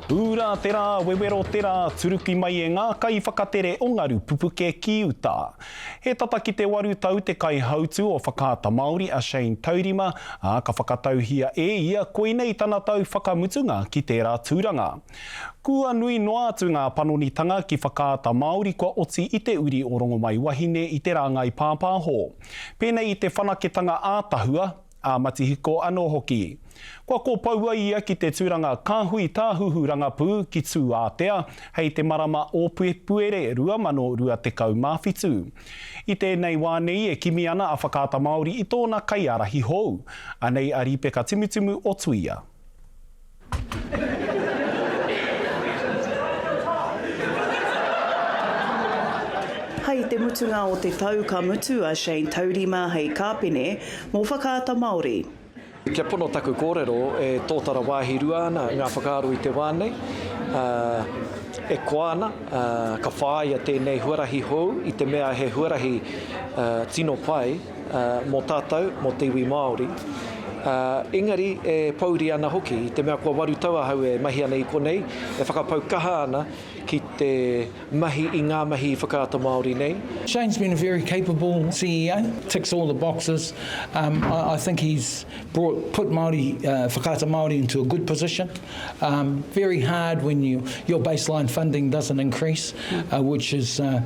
Ūra te rā, wewero te rā, turuki mai e ngā kaiwhakatere o Ngaru Pupuke ki uta. He tata ki te waru tau te kaihautu o Whakaata Māori a Shane Taurima, ā, ka whakatauhia e ia koinei tana tau whakamutunga ki tērā tūranga. Kua nui noa atu ngā panonitanga ki Whakaata Māori kua oti i te uri o Rongomaiwahine i te rāngai pāpāho. Pēnei i te whanaketanga ā-tahua, ā-matihiko anō hoki. Kua kōpoua ia ki te tūranga Kāhui Tāhuhu Rangapū ki Tūātea hei te marama o Pēpuere 2027. I tēnei wā nei e kimi ana a Whakaata Māori i tōna kaiārahi hou. Anei a Rīpeka Timutimu o Tuia. Hei te mutunga o te tau ka mutu a Shane Taurima hei kāpene mō Whakaata Māori. Kia pono taku kōrero, e tōtara wāhi rua ana ngā whakaaro i te wā nei, ā, e koa ana, ā, ka whāia tēnei huarahi hou i te mea he huarahi tino pai, mō tātou, mō te iwi Māori. Engari e pōuri ana hoki, i te mea kua waru tau ahau e mahi ana i konei, e whakapau kaha ana ki te mahi i ngā mahi i Whakaata Māori nei. Shane's been a very capable CEO, ticks all the boxes. Um, I, I think he's brought, put Māori, uh, Whakaata Māori into a good position. Um, very hard when you, your baseline funding doesn't increase, uh, which is, uh,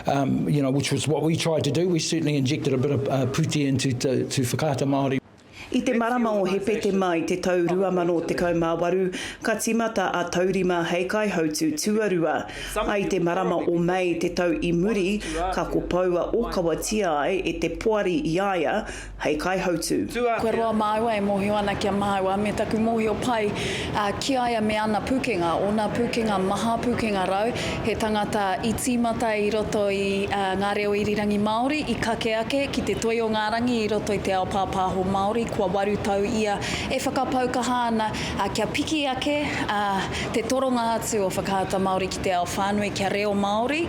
um, you know, which was what we tried to do. We certainly injected a bit of uh, pūtea into to, to Whakaata Māori. I te marama o Hepetema i te tau 2018, ka tīmata a Taurima hei kaihautū tuarua. I te marama o Mei te tau i muri, ka kopoua ōkawatia ai e te poari i a ia hei kaihautū. Kua roa māua e mōhio ana ki a māua me taku mōhio pai ki a ia me ana pūkenga, ōna pūkenga maha, pūkenga rau, he tangata i tīmata i roto i ngā reo irirangi Māori, i kake ake ki te toi o ngā rangi i roto i te ao pāpāho Māori, kua waru tau ia e whakapau kaha ana kia piki ake te toronga atu o Whakaata Māori ki te ao whānui, kia reo Māori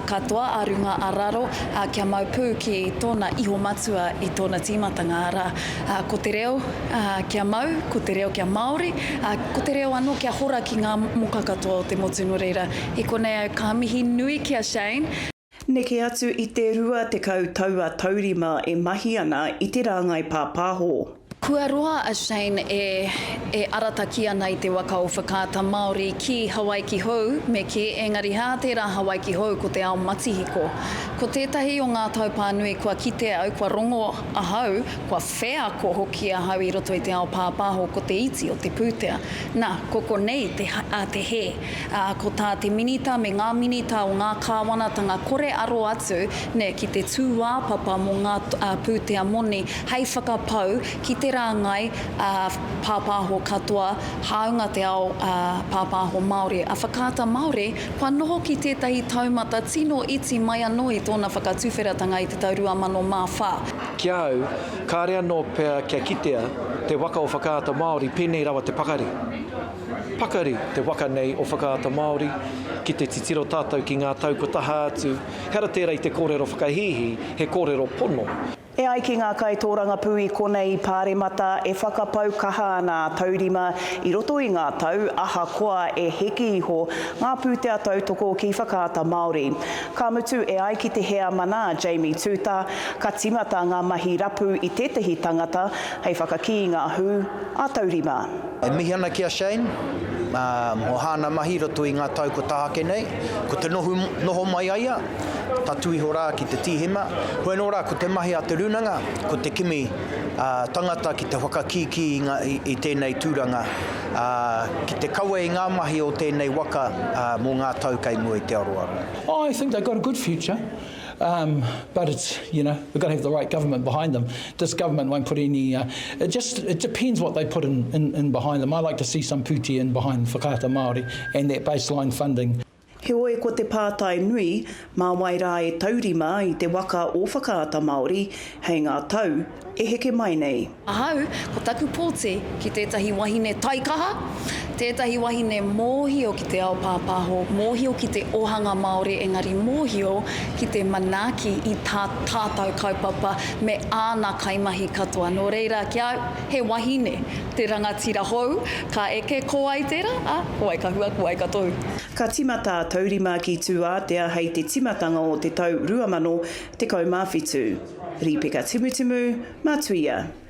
katoa a runga a raro, kia mau pū ki tōna iho matua i tōna tīmatanga, arā, ko te reo kia mau, ko te reo kia Māori, ko te reo anō kia hora ki ngā moka katoa o te motu. Nō reira, i konei au ka mihi nui ki a Shane. Neke atu i te 20 tau a Taurima e mahi ana i te rāngai pāpāho. Kua roa a Shane e e arataki ana i te waka o Whakaata Māori ki Hawaiki Hou, me kī, engari hā tērā Hawaiki Hou ko te ao matihiko. Ko tētahi o ngā taupā nui kua kite au, kua rongo ahau, kua wheako hoki ahau i roto i te ao pāpāho ko te iti o te pūtea. Na, ko konei te, a, te hē. Ā, ko tā te Minita me ngā Minita o ngā kāwanatanga kore aro atu, nē, ki te tūāpapa mō ngā pūtea moni hei whakapau ki te rāngai pāpāho katoa, hāunga te ao pāpāho Māori. A Whakaata Māori, kua noho ki tētahi taumata tino iti mai anō i tōna whakatuwheratanga i te tau 2004. Ki a au, kāre anō pea kia kitea te waka o Whakaata Māori pēnei rawa te pakari. Pakari te waka nei o Whakaata Māori, ki te titiro tātou ki ngā tau kua taha atu, ehara tērā i te kōrero whakahīhī, he kōrero pono. E ai ki ngā kaitōrangapū i konei i Pāremata, e whakapau kaha ana a Taurima i roto i ngā tau, ahakoa e heke iho ngā pūtea tautoko ki Whakaata Māori. Ka mutu, e ai ki te heamana a Jamie Tuuta, ka tīmata ngā mahi rapu i tētehi tangata hei whakakī i ngā hū a Taurima. E mihi ana ki a Shane mō hāna mahi i roto i ngā tau kua taha ake nei. Ko te noho mai a ia, tatū iho rā ki te Tīhema. Hoi anō rā, ko te mahi a te rūnanga, ko te kimi tangata ki te whakakīkī i tēnei tūranga, ki te kawe i ngā mahi o tēnei waka mō ngā tau kei mua i te aroaro. Oh, I think they've got a good future, um, but it's, you know, we've got to have the right government behind them. This government won't put any, uh, it just, it depends what they put in, in, in behind them. I like to see some pūtea in behind Whakaata Māori and that baseline funding. Heoi ko te pātai nui, mā wai rā e taurima i te waka o Whakaata Māori hei ngā tau. e heke mai nei. Ahau, ko taku pōti ki tētahi wahine taikaha, tētahi wahine mōhio ki te ao pāpāho, mōhio ki te ohanga Māori engari mōhio ki te manaaki i tā tātau kaupapa me āna kaimahi katoa. Nō reira, ki a au, he wahine te rangatira hou, ka eke, ko wai tērā, ā, ko wai ka hua, ko wai ka tohu. Ka tīmata a Taurima ki Tūātea hei te tīmatanga o te tau 2017. Rīpeka Timutimu, Matuia.